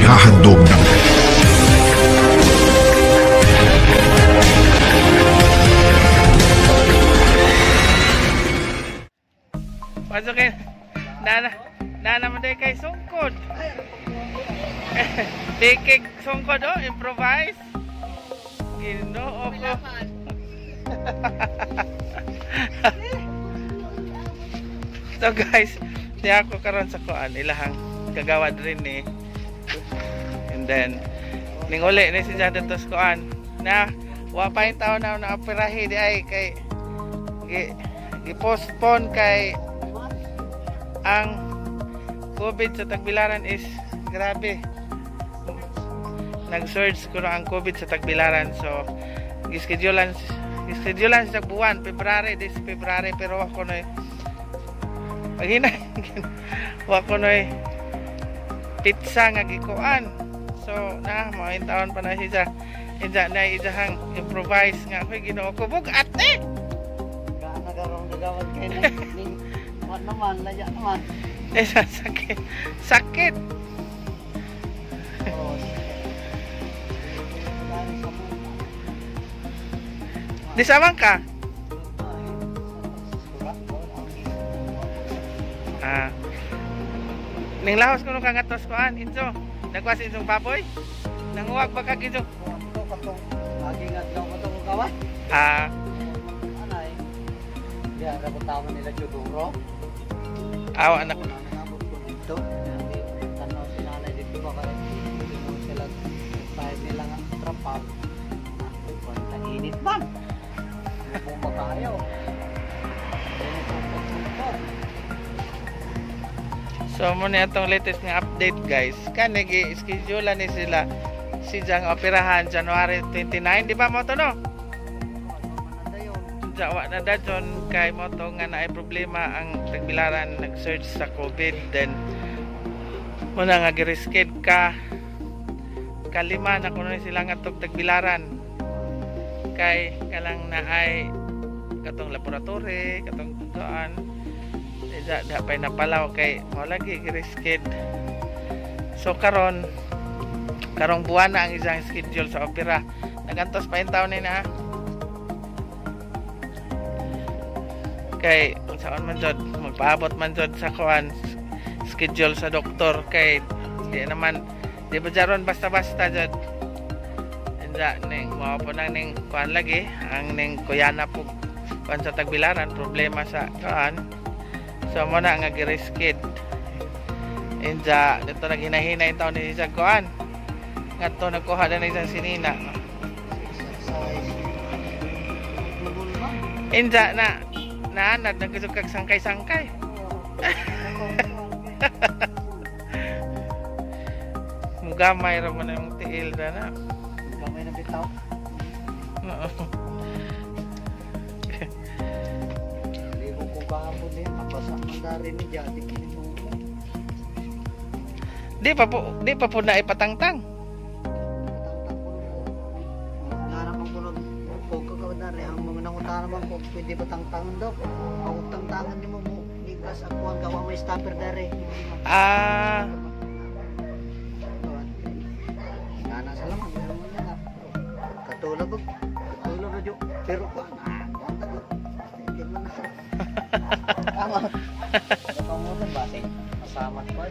Inihahandog ng Pasok kayo. Nana, nana man day kay sungkod. Tikig sungkod oh, improvise. Ginoo ko. So guys, di ako karon sa kuan ilahang kagawad rin ni. And then ning uli ni siya dito sa kuan na wa pa yung taon na naoperahi di ay kay gi-postpone kay ang COVID sa Tagbilaran is grabe. Nag-surge kuno ang COVID sa Tagbilaran, so gischedulean sa buwan February, this February, pero ako noy paghina wa ko noy pizza nga gikuan. So na mao taon pa na siya inja na ijahang improvise nga ako'y Ginoo ko bugat eh. Gaana karong gagawad kay ning wa naman laya naman. Eh sakit. Sakit. Di samang ka? Ah. Ning lahos kuno ka ngatos kuan, Inso. Nagwas Insong baboy? Nanguwag ba kag Inso? Katong agi nga adlaw ko tong kawat. Ah. Anay. Diya ra ko nila Juduro. Awa anak. Nangabot ko dito. Tanaw sila na dito ba kay sila tayo nila nga trapal. Init man. Bumba kayo. So mo ni atong latest nga update guys. Kani gi-schedule ni sila si Jang operahan January 29, di ba mo to no? Jawa na dajon kay mo to nga naay problema ang Tagbilaran, nag-surge sa COVID, then mo na nga gi-reschedule ka kalima na kuno sila nga tog Tagbilaran kay kalang naay katong laboratory katong kuan da da pay napalaw kay mo lagi gi-reschedule. So karon karong buwan na ang isang schedule sa opera. Nagantos pa yung taon ni na kay unsaon man jud magpaabot man jud sa kuan schedule sa doktor kay di naman di ba jaron basta-basta jud. Inja ning mao po nang ning kuan lagi ang ning kuyana po kuan sa Tagbilaran problema sa kuan. So mo na nga gi-reschedule. Inja dito naghinay-hinay taon ni sa kuan ngadto nagkuha na isang sinina. Inja na naanad nagkusog kag sangkay-sangkay. Mugamay ra man ang tiil na na. Gamay na bitaw. Oo. Ligo ko kahapon din, mabasa man dari ni jadi kini mo. Di pa po na ipatangtang. Patangtang ko. Nga naman ko nag ko dari ang mga nangutana man ko pwede patangtangan daw. Ang tangtangan nimo mo ligas ako ang gawa may stopper dari. Ah. Ngana sa laman na. Katulog katulog na jo. Pero ko na hindi man na. Tama. Kamu to ba masamat ko.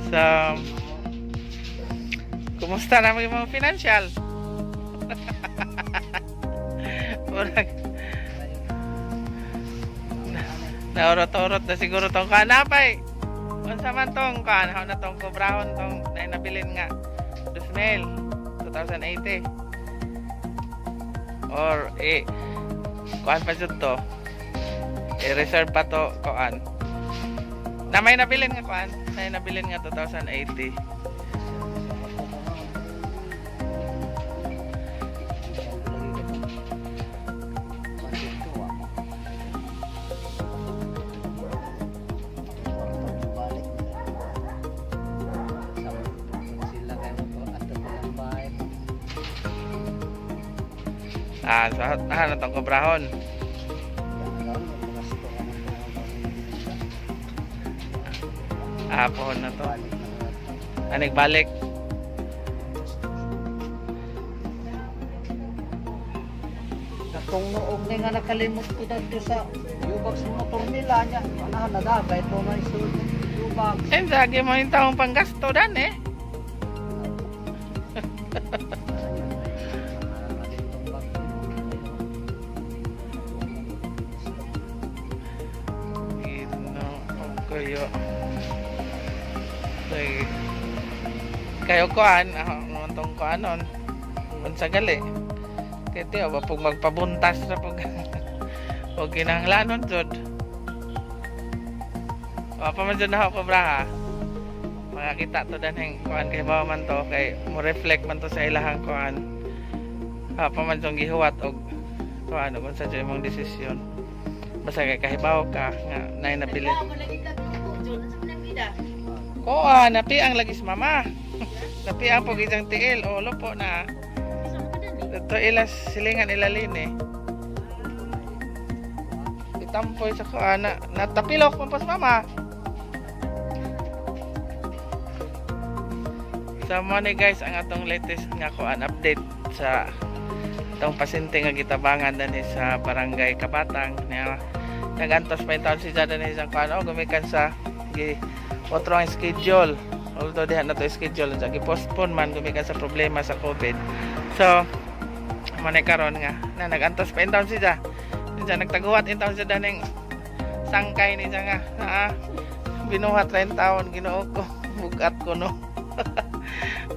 So, kumusta na mga financial? Murag naurot-urot na siguro tong kanapay. Unsa man tong kan, na tong kobrahon tong nabilin nga 2,000 2080 or eh kuan pa jud to. I-reserve pa to kuan. Na may nabilin nga kuan, na nabilin nga 2080. Ah, so na tong kobrahon. Ah, pohon na to. Balik na nga. Anig balik. Katong noog ni nga nakalimot ko dadto sa yubag sa motor nila niya. Anahan na da kay to may sulod yubag. Eh, sagi mo yung taong panggasto dan eh. Ginoo kayo. Sige. Kayo kuan, ako tong kuanon. Unsa gali. Kay tiyo ba pug magpabuntas ra pug og kinahanglanon jud. Wa pa man jud na ako bra ha. Makakita to danheng kuan kay bawa man to kay mo reflect man to sa ilahang kuan. Wa pa man jud gihuwat og kuan og unsa jud imong desisyon. Basta kay kahibaw ka nga naay nabili. Kuan, napi ang lagi si mama. Napi ang pug isang tiil o lupo na. Ito ilas silingan ilalin eh. Itampoy sa kuan na natapilok man pas mama. So mo ni guys ang atong latest nga kuan update sa atong pasyente nga gitabangan dinhi sa Barangay Kabatang niya. Nagantos pa taon si Jada ni isang kuan o gumikan sa gi otro ang schedule. Although diha na to schedule sa gi-postpone man gumikan sa problema sa COVID. So mo ni karon nga na nagantos pa taon si Ja. Siya nagtaguhat in taon siya daning sangkay ni siya nga binuhat ra in taon Ginoo ko bugat ko no.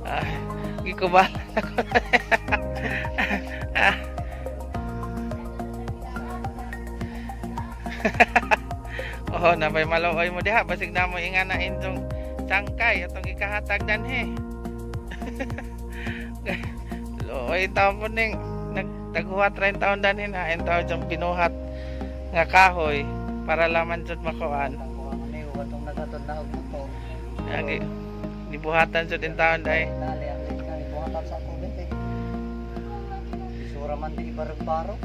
Ay, gikubalan ako. Ah. Oh, nabay maluoy mo diha basig na mo ingana intong sangkay atong gikahatag danhi. Luoy taon po ning nagtaguhat ra in taon danhi na in taon siyang binuhat nga kahoy para laman jud makuan. Agi gibuhatan jud in taon dai. Dali ang buhatan sa COVID eh. Isura man di barog-barog.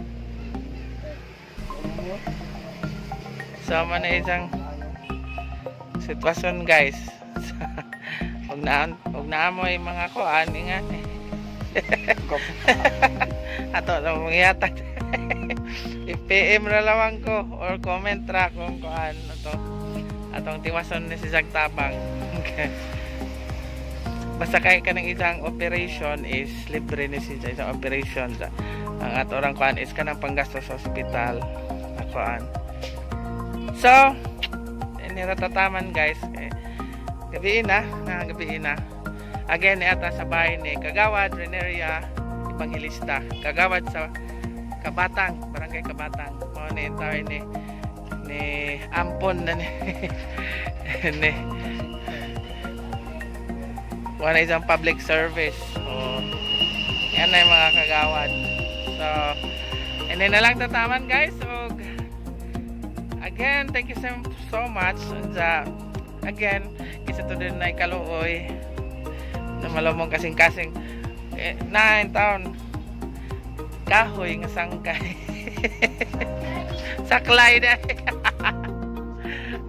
So man na isang sitwasyon guys. Ug na og naamoy mga kuan ingan eh. Ato na mong ihatag. I-PM ra lawang ko or comment ra kung kuan ato. Atong tiwason ni si Zag Tabang. Okay. Basta kay kanang isang operation is libre ni siya isang operation. Ang ato orang kuan is kanang panggastos sa ospital na kuan. So, ini ratataman guys. Eh, gabi na, gabi na. Again, ata sa bahay ni Kagawad Reneria Evangelista. Kagawad sa Kabatang, Barangay Kabatang. Mao ni tayo ni Ampon na ni ni wala isang public service. So, yan na yung mga kagawad. So, ini na lang tataman guys. So, again, thank you so much. Sa, again, isa to din na ikaluoy na malamong kasing-kasing 9 taon kahoy nga sangkay. Saklay na.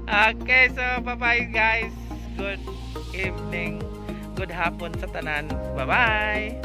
Okay, so bye-bye guys. Good evening. Good hapon sa tanan. Bye-bye.